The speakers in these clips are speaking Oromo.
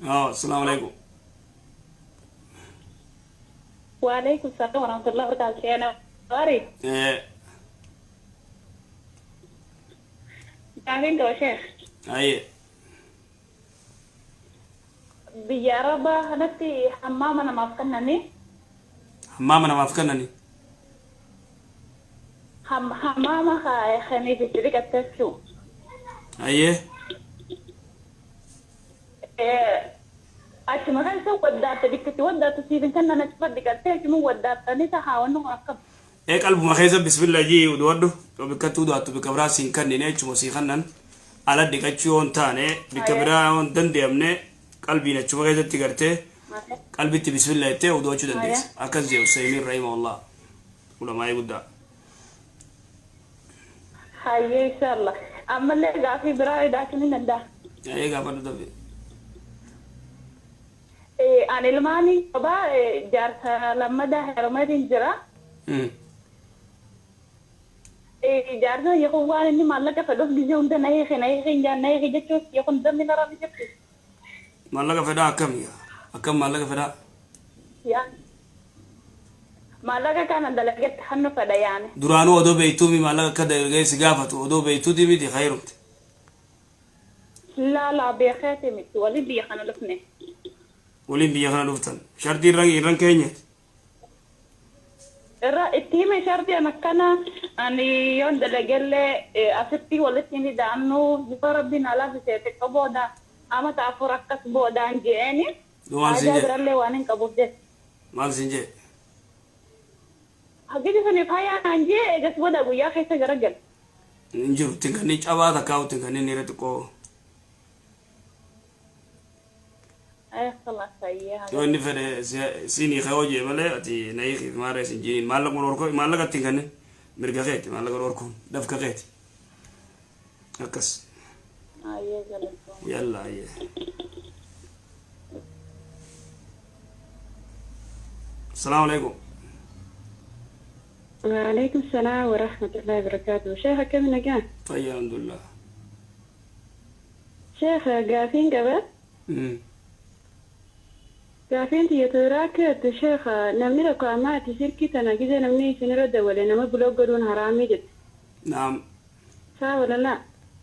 Assalaamu alaikum. Waalaikum salaam warahmatullahi wabarakatuh. Sheena Wari. Gaafiin qaba sheekh. Aye. Biyya Arabaa kanatti hammaama namaaf kennanii. Hammaama namaaf kennanii. Hammaama kaniif itti dhiqatte jechuudha. Aye. Achuma keessa waddaatte bikka itti waddaattu siif hin kennan achuma dhiqattee achuma waddaattanii tahaa wanni kun akkam. Ee qalbuma keessa bismillah jii uduwadhu yoo bikkatti udu'attu bikka biraa siin kannine achuma sii kannan ala dhiqachuu yoo hin taane bikka biraa yoo hin danda'amne qalbiin achuma keessatti gartee qalbitti bismillah jettee udu'achuu dandeessa akkas jee Usaymiin rahimahullah ulamaa'ii guddaa. Hayyee inshallah. Ammallee gaafii biraa idaachuun hin danda'a. Ee gaafadhu dafi. Ani ilmaanii qabaa jaarsa lammadaa heerumeetiin jira. Jaarsa kiyya kun waan inni maallaqa fedhuuf gizee hunda na hiiki na hiiki hin jaan na hiiki jechuun kiyya kun dammi narra ni jirti. Maallaqa fedhaa akkami akkam maallaqa fedhaa? Yaa maallaqa kana dalagetti hannu fedha yaani. Duraanuu odoo beektuumi maallaqa akka dalagee si gaafatu odoo beektuuti miti ka heerumte. Laa laa beekeeti miti waliin biyya kana dhufne. Waliin biyya kana dhuftan. Shartii irra irran keenyeeti. Irra itti hime shartii an akkana ani yoon dalagellee asitti walitti hin hidhaannu yoo rabbiin naa laaffise xiqqoo booda amata 4 akkas boodaan je'eeni. Yoo maal siin Haajaa jedhe? birallee waan hin qabuuf jecha. Maal siin jedhe? Hagija saniif hayaa naan je'e eegas booda guyyaa keessa garagale. Hin jiru ittiin kanneen cabaa takkaa ittiin kanneen irra xiqqoo. Eh, khalas hayyee Yoo inni fedhe siin hiikee hoo jee malee ati na hiikiif maarree siin jiiniin maallaqa dhorkoo maallaqa ittiin kanneen mirga keeti maallaqa dhorkuun dafka keeti. Akkas. Hayyee galatooma. Yalla hayyee. Salaamu alaikum. Waalaikum salaam wa rahmatullahi wa barakatuh. Sheekh akkami nagaa? Fayyaa alhamdulillah. Sheekh gaafiin qaba. Gaafiin tiyya toora akka jettu sheekh namni tokko amma ati silkii tana gizee namni isinirra dawwale nama block godhuun haraamii jette. Naam. Saa wala laa?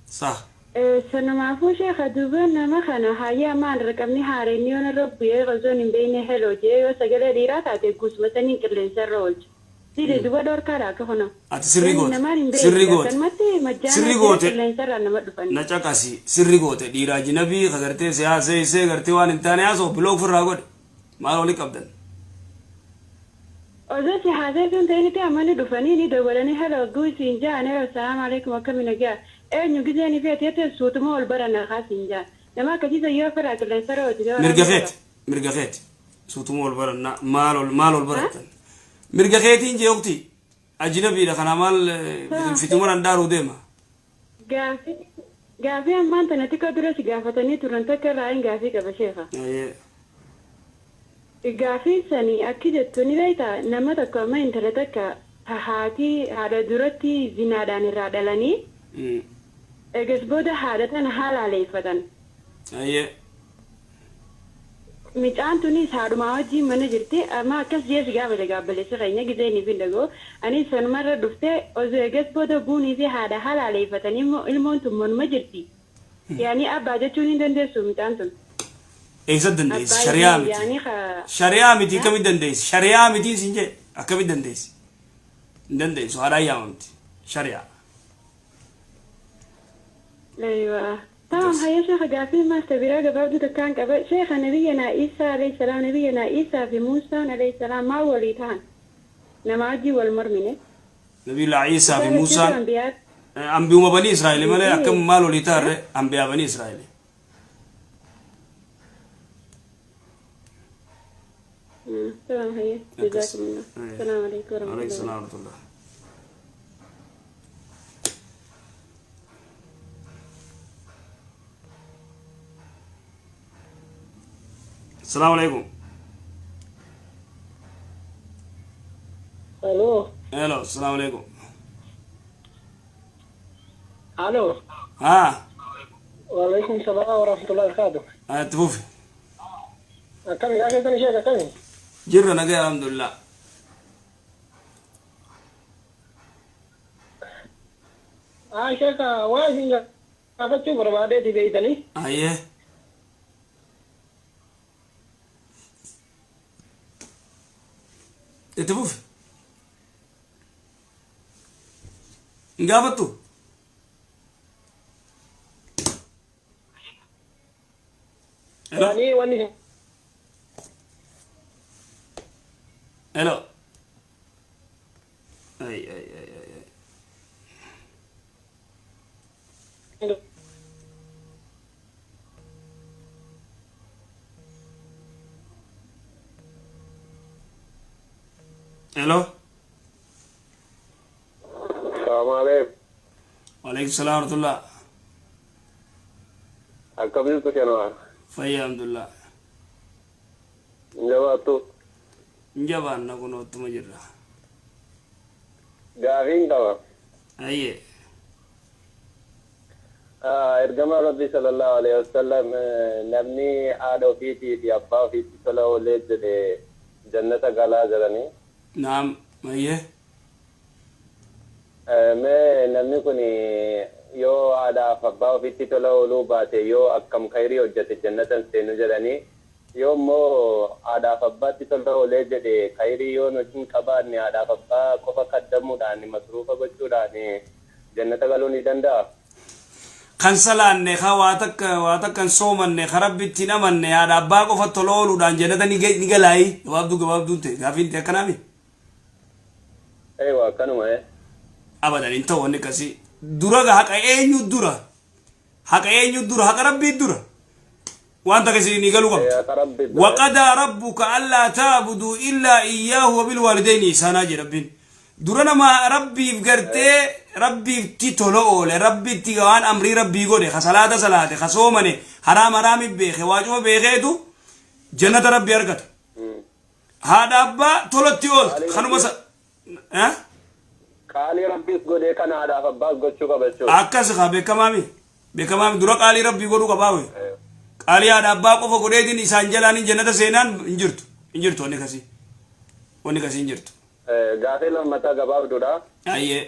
Sah. Sanumaafuu sheekha duuba nama kana hayyee amma an raqamni haareenni yoo narra bu'ee osoon hin beekne hello je'ee yoo sagalee dhiiraa taate guusuma saniin qilleensa irra oolcha. Dide duba dhorkaadha akka kunoo. Ati sirri Yani goote. namaan hin Sirri beekne goote. akkanumatti majjaanaa Sirri jira goote. qilleensa irraan nama dhufanii. Na caqasi sirri goote dhiira ajnabii ka gartee si haaseessee gartee waan hin taane haasa'u block ofirraa godhi. Maal wali qabdan? Osoo si haaseessuu hin ta'initti amma ni dhufanii ni dawwalanii hello hogguu siin ja'an hello salaam alaikum akkami nagaa eenyu gizeen ifee ati jette suutuma ol baranna kaa siin ja'an nama akkasii san yoo ofirraa qilleensa irra oolchite Mirga waraabni qaba. keeti. Mirga keeti. Suutuma wal baranna maal ol maal ol barattan. Mirga keetiin jee ukti. Ajnabiidha kana maal fituma dhandhaaruu deema. Gaafii gaafii ammaan tana xiqqoo dura si gaafatanii turan takka irraayin gaafii qaba sheekha. Ayyee. Gaafiin sani akki jettu ni beektaa nama tokko amma intala takka ta haati haadha duratti zinaadhaan irraa dhalanii eegas booda haadha tana haalaaleeffatan. Ayyee. Micaan tunis haadhumaa wajjiin mana jirti amma akkas jee si gaafate gaa obboleessi keenya gizee niif hin dhaga'u anis sanumarra dhufte osoo egas booda buunii fi haadha halaaleeyfatanii immoo ilmoon tun manuma jirti yaanii abbaa jechuun hin dandeessu micaan tun Eessa dandeessi? abbaa Shari'aa isii miti. yaanii ka Shari'aa miti ha akkamitti dandeessi? Shari'aa miti siin jee akkamitti dandeessi? Hin dandeessu haadhaan yaamamti. Shari'aa. Aywa. Tamam hayya sheekha gaafii ammaas ta biraa gabaabduu takkaan qaba sheekha nabiyyanaa Iisaa alayhi salaam nabiyyanaa Iisaa fi Muusaan alayhi salaam maal walii tahan namaa wajjiin wal mormine Nabiyullah Iisaa fi isaan lachuutu Muusaan anbiyaa ambiyuma banii Israa'eli malee akkam maal walii taarre ambiyaa banii Israa'eli. Tamam hayya Akkas. jazakumullah salaamu alaykum Alayhi warahmatullahi salaam wa rahmatullah. Assalamu alaikum. Aloo. Hello, assalamu alaikum. Aloo. Ah, Waalaikum salaam wa rahmatullahi wa barakatuh. itti fufi. Akkami gaa keessan ishee akkami? Jirra nagaa alhamdulillah. Haa sheeka waa isin gaafachuu barbaadeeti beeytanii. Ayyee. Itti fufi. Hin gaafattu? Hello? Ani wanni Hello? Ay, ay, ay, ay, ay. Hello? Salaamu alaikum. Waalaikum salaam wa rahmatullah. Akkam jirtu Shanawar? Fayyaa alhamdulillah. Jabaattu. Hin jabaanna kun ottuma jirra. Gaafiin qaba. Ayyee. Ergama Rabbi sallallahu alaihi wasallam namni haadha ofiitii fi abbaa ofiitti tola oolee jedhe jannata galaa jedhanii. Naam. Ayyee. Mee namni kun yoo haadhaaf abbaa ofiitti tola ooluu baate yoo akkam khayrii hojjete jannatan seenu jedhanii, yoo immoo haadhaaf abbaatti tola oolee jedhe khayrii yoo nuti hin qabaanne haadhaaf abbaa qofa kaddamuudhaan masruufa gochuudhaan jannata galuu ni danda'a? Kan salaanne, ka waa takka hin soomanne, ka Rabbitti hin amanne, haadha abbaa qofa tola ooluudhaan jannata ni galaayi? Gabaabduu gabaabduun ta'e gaafiin ta'e akkanaami? Eewa akkanuma. Abadan hin ta'u wanni akkasii. Dura haqa eenyu dura? Haqa eenyu dura? Haqa Rabbii dura. Waan takka isin ni galuu qabdu. Haqa Rabbii dura. وقضى ربك ألا تعبدوا إلا إياه وبالوالدين إحسانا jedhe Rabbiin. Dura nama Rabbiif gartee Rabbiifti tola oole, Rabbitti waan amrii Rabbii godhe, ka salaata salaate, ka soomane, haraam haraami beeke, waa cufa beekeetu jannata Rabbii argata. Haadha abbaa tolatti ooltu kanuma sa eh? Qaalii Rabbiis godhee kana haadhaaf abbaas gochuu qaba jechuudha. Akkas kaa beekamaami beekamaami, dura qaalii Rabbii godhuu qabaa we. Qaalii haadha abbaa qofa godheetiin isaan jalaan hin jannata seenaan hin jirtu, hin jirtu wanni kasii, wanni kasii hin jirtu. Gaafii lammataa gabaabduudha. Ayyee.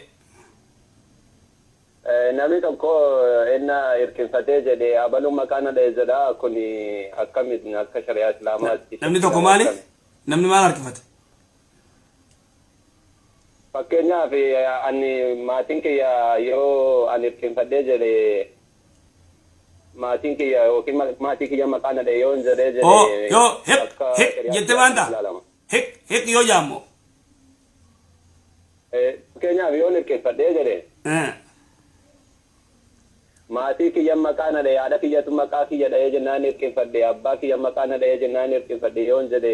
Namni tokko enna hirkinfatee jedhe abaluun maqaa na dha'e jedha, kun akkamiin akka shari'aa Islaamaatti? Namni tokko maali? Namni maal harkifate? Fakkeenyaaf ani maatiin kiyya yoo ani hirkinfadhee jedhe maatiin kiyya yookiin maatii kiyya maqaa na dha'e yoo hin jedhee jedhe Oo yoo hek akka hek shari'aa jette maanta ilaalama. Hek hek yoo jaammo. Fakkeenyaaf yoo hirkinfadhee jedhe maatii kiyya maqaa na dha'e, haadha kiyyatu maqaa kiyya dha'ee jennaan hirkinfadhe, abbaa kiyya maqaa na dha'ee jennaan hirkinfadhe yoo hin jedhe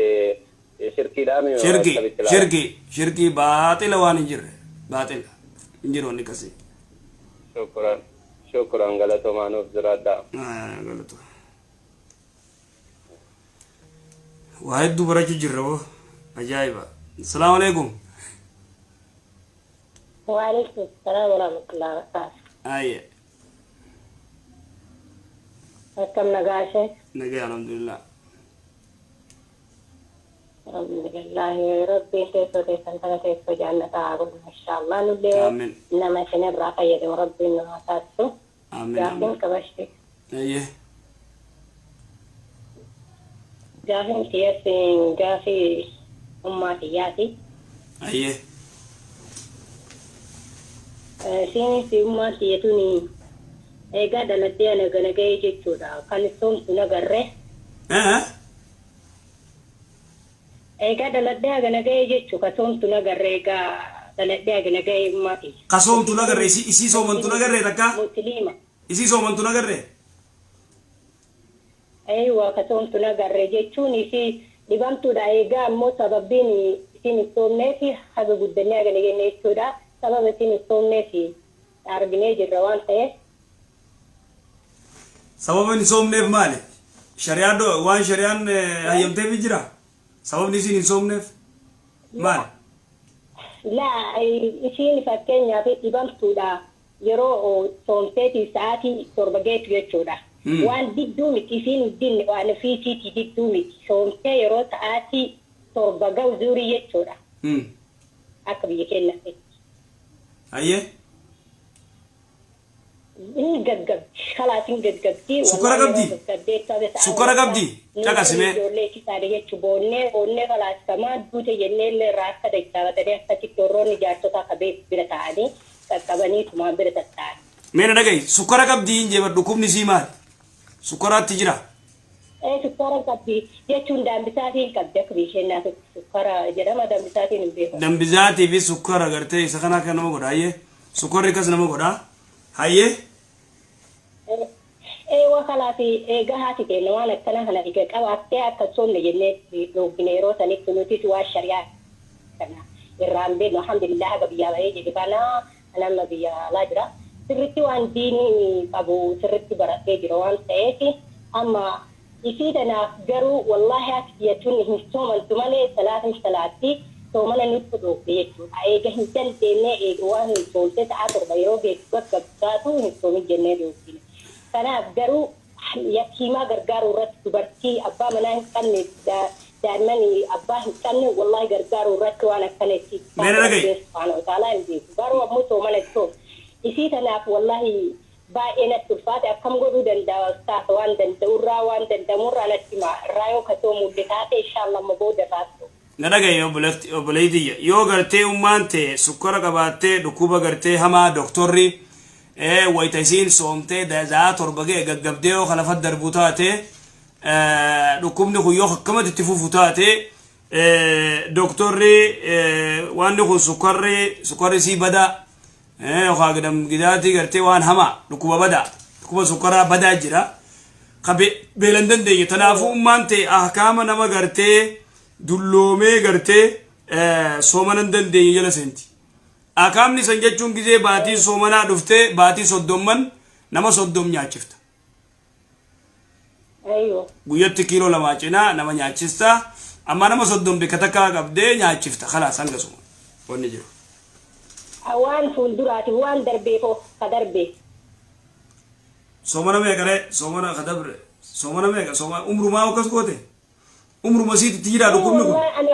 shirkiidhaa mi? Shirki. Akkamitti ilaalama? Shirki, shirkii baaxila, waan hin jirre baaxila, hin jiru wanni akkasii. Shukran, shukran, galatoomaa, nuuf jiraadhaa. Galatu waa hedduu barachuu jirra boo, ajaa'iba. Asalaamu alaikum. وعليكم السلام ورحمة الله وبركاته. Ayye. Akkam nagaa ishee? Nagaya alhamdulillah. Alhamdulillah, Rabbiin teessoo teessan tana teessoo jannataa haa godhu inshaallah, nullee Aamin. nama isinirraa fayyadamu Rabbiin nu haa taasisu. Aamin. Gaaffiin aamin qabashte. Ayye. Gaaffiin kiyyasin gaafii ummaa kiyyaati. Ayye. Isiinis ummaan kiyya tuni eegaa dhalattee ana gana ga'ee jechuudha. Kan soomtu nagarre. Eh. Eegaa dhaladhee hagana ga'ee jechuu ka soomtu nagarre, eegaa dhaladhee hagana ga'ee ummaa kiyya. Ka soomtu nagarre, isii soomantu nagarre takka? Musliima. Isii soomantu nagarre? Eeywa, ka soomtu nagarre jechuun isii dhibamtuudha, eegaa ammoo sababbiin isiin hin soomneef haga guddannee hagana genne jechuudha. Sababa isiin hin soomneef arginee jirra waan ta'eef. Sababa hin soomneef maali? Shari'aan waan shari'aan hayyamteef jira? Sababni isiin hin soomneef maali? Laa, isiin fakkeenyaaf dhibamtuudha, yeroo soomteeti sa'aatii 7 geetu jechuudha. Waan didduu miti, isiin hin dinne, waan ofii isiitii didduu miti. Soomtee yeroo sa'aatii 7 ga'u zuurii jechuudha. Akka biyya keenyaatti. Hayyee. Hin gaggabdi. Kalaas hin gaggabdi. Sukkara Wallahi qabdi? yeroo gaggabdee tabe sa'a Sukkara qabdi? Caqasi mee. Ijoollee ishii taate jechu boonnee boonnee kalaas kamaa duute jennee illee irraa akka dachaafatanii akkasitti warroonni jaarsota akka beeku bira taa'anii qaqqabanii tumaan bira tatta'an. Mee na dhaga'i. Sukkara qabdi hin jeebadhu dhukkubni isii maali? Sukkaraatti jira. Ee sukkaara hin qabdi jechuun daambisaatii hin qabdi akka biyya keenyaatti sukkara jedhama daambisaatiin hin beeku. Dambizaatii fi sukkara gartee isa kana akka nama godha hayyee. Sukkarri akkas nama godha. Hayyee. Eewa kalaasi eega haati teenna waan akkanaa kana eega qabaattee akka hin soomne jennee dhooggine yeroo sanitti nutis waan shari'aa kana irraa hin beeknu alhamdulillah haga biyyaa bahee jedhe kana ani amma biyya alaa jira sirritti waan diinii qabu sirritti baradhee jira waan ta'eef amma Isii tanaaf garuu wallaahi haati tiyya tun hin soomantu malee salaata hin salaatti soomana nuttu dhoogde jechuudha. Eega hin dandeennee eega waan hin soomte sa'aa 7 yeroo geessu gaggabdu taatu hin soomin jennee dhoogine. Kanaaf garuu yatiimaa gargaaruu irratti dubartii abbaa manaa hin qabne daa'imman abbaa hin qabne wallaahi gargaaruu irratti waan akkana itti Mee na dhaga'i. Rabbiin subhaanahu wa ta'aalaa hin beeku. Garuu ammoo soomana hin soomu. Isii tanaaf wallaahi Baay'ee natti ulfaate akkam godhuu danda'a ustaaz waan danda'urraa waan danda'amurraa natti himaa irraa yoo ka soomuullee taate inshallah amma booda irraa sooma. Na dhaga'i obboleetti tiyya yoo gartee ummaan tee sukkara qabaattee dhukkuba gartee hamaa doktorri wayta isiin soomtee sa'aa 7 ga'e gaggabdee yoo ka lafa darbu taate dhukkubni kun yoo akkamatti itti fufu taate doktorri waanni kun sukkarri sukkarri isii badaa Yookaan gidam gidaatii gartee waan hamaa dhukkuba badaa dhukkuba sukkaraa badaa jira ka beela hin dandeenye tanaafuu ummaan ta'e ahkaama nama gartee dulloomee gartee soomana hin dandeenye jala seenti. Ahkaamni san jechuun gizee baatiin soomanaa dhuftee baatii soddomman nama 30 nyaachifta. Aywa. Guyyatti kiiloo lamaa cinaa nama nyaachista. Amma nama 30 bikka takkaa qabdee nyaachifta. Kalaas hangasuma wanni jiru. Waan fuulduraatiif waan darbeef hoo ka darbee. Soomana meeqa ree? Soomana ka dabre. Soomana meeqa? Sooma umrumaa akkas goote? Umruma siiti itti jiraa dhukkubni kun. Wallahi ani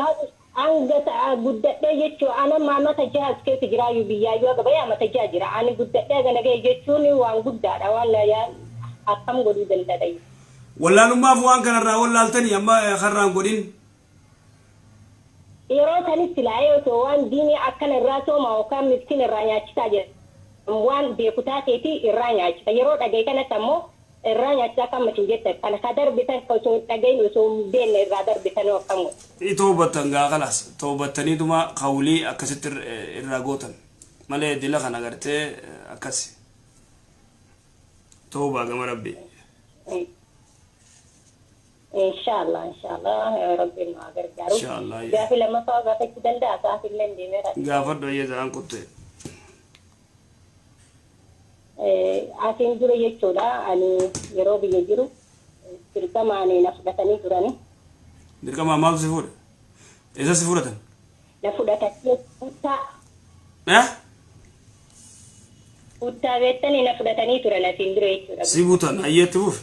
hanga ta'a guddadhee jechuun ana amma amata jaha as keessa jiraayyuu biyyaayyuu haga bahee amata jaha jira ani guddadhee haga na gahe jechuun waan guddaadha waan na yaa akkam godhuu danda'ayyu. Wallaalummaaf waan kanarraa wallaaltanii amma karraan godhin. Yeroo sanitti laa'ee osoo waan diinii akkana irraa sooma yookaan miskiina irraa nyaachisaa jedhamu waan beeku taateeti irraa nyaachisa. Yeroo dhagaye kanatti ammoo Irraa nyaachaa akka amma isin jettan kana ka darbe san ka osoo hin dhagahin osoo hin beekne irraa darbe sanoo akkam godha. Ni towbattan gaa kalaas towbattaniituma qawlii akkasitti irraa gootan malee dila kana gartee akkasi towbaa gama rabbii. Inshallah inshallah rabbiin nu haa gargaaru. Inshallah. Gaafi lammaffaa gaafachuu danda'a sa'aatiin illee deemeera. Gaafadhu ayyee sa'aan kutte. Asiin dura jechuudha ani yeroo biyya jiru dirqamaan na fudhatanii turani. Dirqamaan maaltu si fuudhe? Eessa si fudhatan? Na fudhatanii buttaa. Eh? Buttaa beektanii na fudhatanii turan asiin dura jechuudha. Si butan ayyeetti fufi.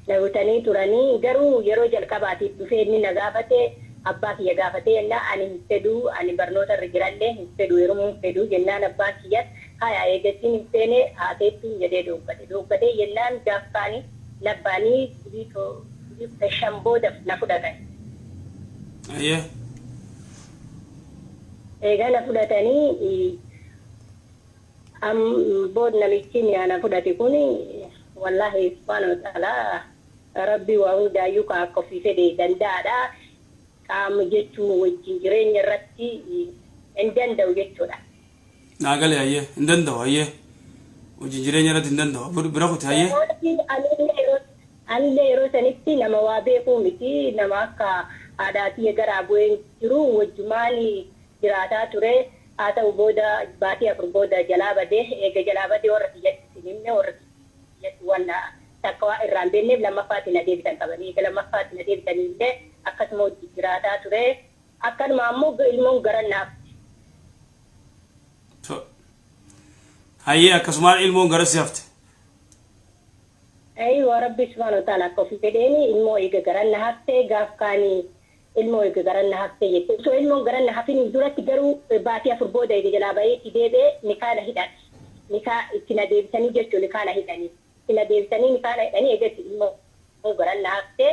Na butanii turanii garuu yeroo jalqabaatiif dhufee inni na gaafate abbaa kiyya gaafatee jennaan ani hin fedhu ani barnoota irra jirallee hin fedhu heerumuu hin fedhu jennaan abbaan kiyyas haya eega isiin hin feene haa teettuun jedhee dooggate dooggatee jennaan gaaf kaani nabbaanii bulii 15 booda na fudhatan. Ayyee. Eega na fudhatanii Am bood namichi mi'a na fudhate kun wallahi subhaana wa ta'ala rabbi waa hundaayyuu ka akka ofii fedhe danda'aadha qaama jechuun wajjin jireenya irratti hin danda'u jechuudha. Naa gale hayyee hin danda'u hayyee wajjin jireenya irratti hin danda'u bira kuti hayyee. Anillee yeroo sanitti nama waa beekuu miti nama akka haadhaa tiyya garaa bu'ee hin jiru wajjumaan jiraataa ture. Haa ta'u booda baatii 4 booda jalaa bade. Eega jalaa bade warra kiyyattis hin himne. Warra kiyyatti waan takka waan irraa hin beekneef lammaffaatti na deebisan qabanii. Eega lammaffaatti na deebisanii illee akkasuma wajji jiraataa ture. Akkanuma ammoo ilmoon garan na hafte. Hayyee akkasumaan ilmoon gara si hafte. Aywa, Rabbi subhaanahu wa ta'ala akka ofii fedheeni ilmoo eega garan na haftee gaaf kaanii ilmoo eega garan na haftee jette. Osoo ilmoon garan na hafin duratti garuu baatii 4 booda eega jalaa baheetti deebi'ee nikaa na hidhan. Nikaa itti na deebisanii jechuun nikaa na hidhanii. Itti na deebisanii nikaa na hidhanii eegatti ilmoo garan na haftee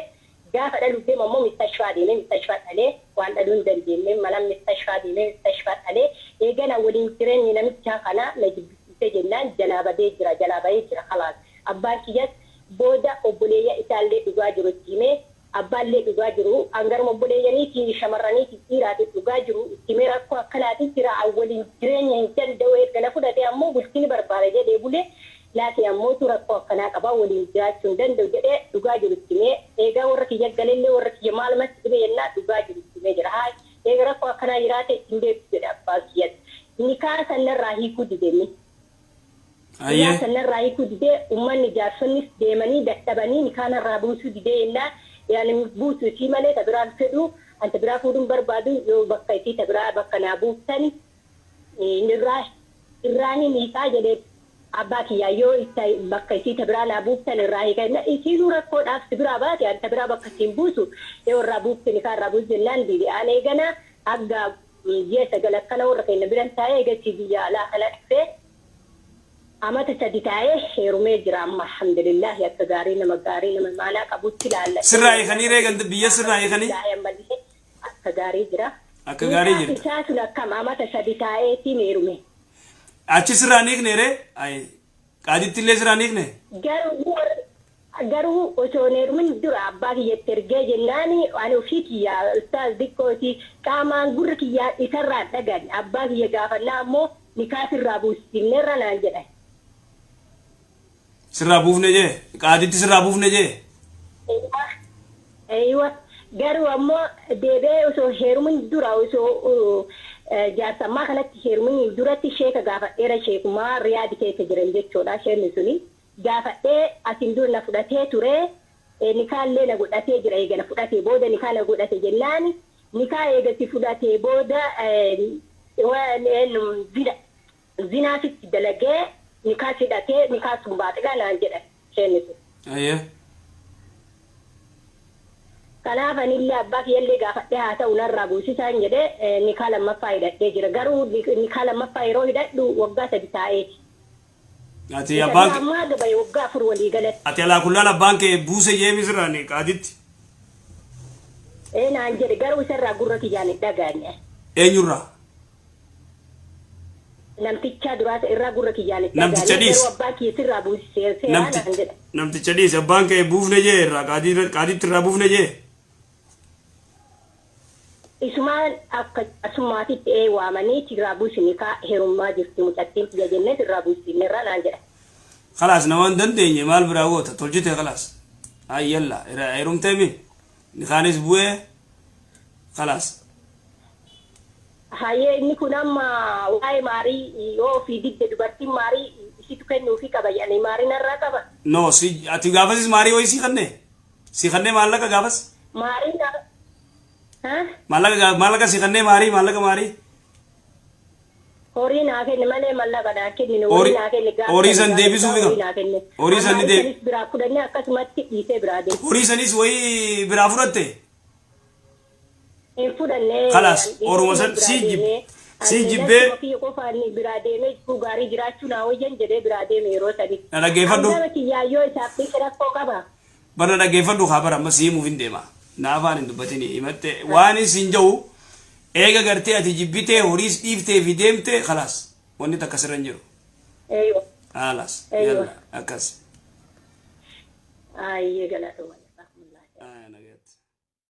gaafa dhaluuf deemu ammoo mustashfaa deemee mustashfaa dhalee, waan dhaluu hin dandeenye mana mustashfaa deemee mustashfaa dhalee. Eegana waliin jireenyi namichaa kana na jibbisiisee jennaan jalaa badee jira, jalaa bahee jira, khalaas. Abbaan kiyyas booda obboleeyyan isaallee dhugaa jiru itti himee, abbaallee dhugaa jiru hangaruma obboleeyyaniitii shamarraniitii dhiiraatiif dhugaa jiru itti himee, rakkoo akkanaatiin jira, an waliin jireenya hin danda'u, erga na fudhate ammoo bultii ni barbaada jedhee bulee, laakiin ammootu rakkoo akkanaa qaba, waliin jiraachuu hin danda'u jedhee dhugaa jiru itti himee. Eegaa warra kiyya galellee warra kiyya maalumatti dhibee jennaan dhugaa jiru itti himee jira. Haa, eega rakkoo akkanaa jiraate ittiin deebisu jedhe abbaan kiyyas. Nikaa sanarraa hiikuu didee. Nikaa sanarraa hiikuu didee. Uummanni jaarsonnis deemanii dadhabanii nikaa narraa buusuu didee jennaan, yaani buusu isii malee ta biraan fedhu, an ta biraa fuudhuun barbaadu, yoo bakka isii ta biraa bakka naa buuftani irraa hin hiikaa jedhee abbaa kiyyaa, yoo itti bakka isii ta biraa naa buuftan irraa hiika jennaan, isiinuu rakkoodhaaf si biraa baate, an ta biraa bakka siin buusu yoo irraa buufte nikaa irraa buusu jennaan dide. An eegana hagga ji'a 9 akkana warra keenya biran taa'ee, eegasii biyya alaa kana dhufee amata 3 taa'ee heerumee jira. Amma alhamdulillahi akka gaarii, nama gaarii, nama imaanaa qabutti ilaalladhe. Sirraa hiikanii ree ganda biyya sirraa hiikanii? Ammallee akka gaarii jira. Akka gaarii jirta. Isaa sun akkam amata 3 taa'eetiin heerume. Achi sirraa hin hiikne ree? Ayi. Qaaditti illee sirraa hin hiikne? Garuu osoo hin heerumin dura abbaa kiyyatti ergee jennaani, ani ofii kiyyaa ustaaz diqqooti qaamaan gurri kiyyaa isarraa dhagan, abbaa kiyya gaafannaa ammoo nikaa sirraa buusifneerra naan jedhan. Sirraa buufne jee? Qaaditti sirraa buufne jee? Eeywa, garuu ammoo deebi'ee osoo heerumin dura, osoo jaarsammaa kanatti heerumin duratti sheeka gaafadheera, sheekumaa Riyaadi keessa jiran jechuudha, sheekni suni gaafadhee, asin dura na fudhatee ture, nikaallee na godhatee jira, eega na fudhatee booda nikaa na godhate jennaan, nikaa eega si fudhatee booda zina zinaa sitti dalagee nikaa si hidhatee, nikaa sun baaxilaa naan jedhan sheekni sun. Kanaaf anillee abbaa kiyyallee gaafadhee haa ta'u narraa buusisaan jedhee nikaa lammaffaa hidhadhee jira. Garuu nikaa lammaffaa yeroo hidhadhu waggaa 3 taa'eeti. Ati abbaan kee Ammaa gabaye waggaa 4 walii galatti. Ati alaa kullaan abbaan kee buuse jeemi sirraan qaaditti? Ee naan jedhe, garuu isarraa gurra kiyyaan hin dhagaanye. Eenyurraa? Namtichaa duraas irraa gurra kiyyaan hin Namticha dhagaanye. dhiisi. Garuu abbaan kiyya sirraa buusisee seeraa naan Namticha jedhe. Namticha dhiisi, abbaan kee buufne jee irraa qaaditti irraa buufne jee? Isumaan akka jaarsummaatitti ee waamanii sirraa buusi nikaa heerummaa jirti mucattiin tiyya jennee sirraa buusifnerra naan jedhan. Khalaas, nama hin dandeenye maal biraa goota, tolchite, khalaas. Ay yalla, heerumtee mi? Nikaanis bu'ee, khalaas. Hayyee, inni kun amma waa'ee maarii yoo ofii didde dubartiin maarii isitu kennuufii qaba jedhanii, maarii narraa qaba. No, si ati gaafasis maarii wayii sii kannee? Sii kannee maallaqa gaafas? Maarii na ha? Maallaqa sii kannee maarii, maallaqa maarii? Horii naa kenne malee mallaqa naa kennine, horii naa kenne gaafa Horii san gaafa deebisuufi horii qaba. naa kenne. Horii san ni Amma deeb sanis biraa fudhannee akkasumatti dhiisee biraa deeme. Horii sanis wayii biraa fudhatte? Hin fudhanne. Khalaas, Dhiisee horuma san biraa sii jib deeme. sii Ani jibbee nafsuma kiyya qofaan biraa deemee jiruu gaarii jiraachuu naa wayyan jedhee biraa deeme yeroo sanitti. Na dhaggeeffadhu. Hangama kiyyaayyoo isaaf dhiise rakkoo qaba. Bara dhaggeeffadhu kaa, bara amma si himuuf hin deema. Na afaan hin dubbatini himatte waan isin jedhu, eega gartee ati jibbitee horiis dhiiftee fi deemte, khalaas, wanni takka sirra hin jiru. Eeywa. Khalaas. Eeywa. Yalla, akkas. Ayyee, galatooma. Ay, nagaatti.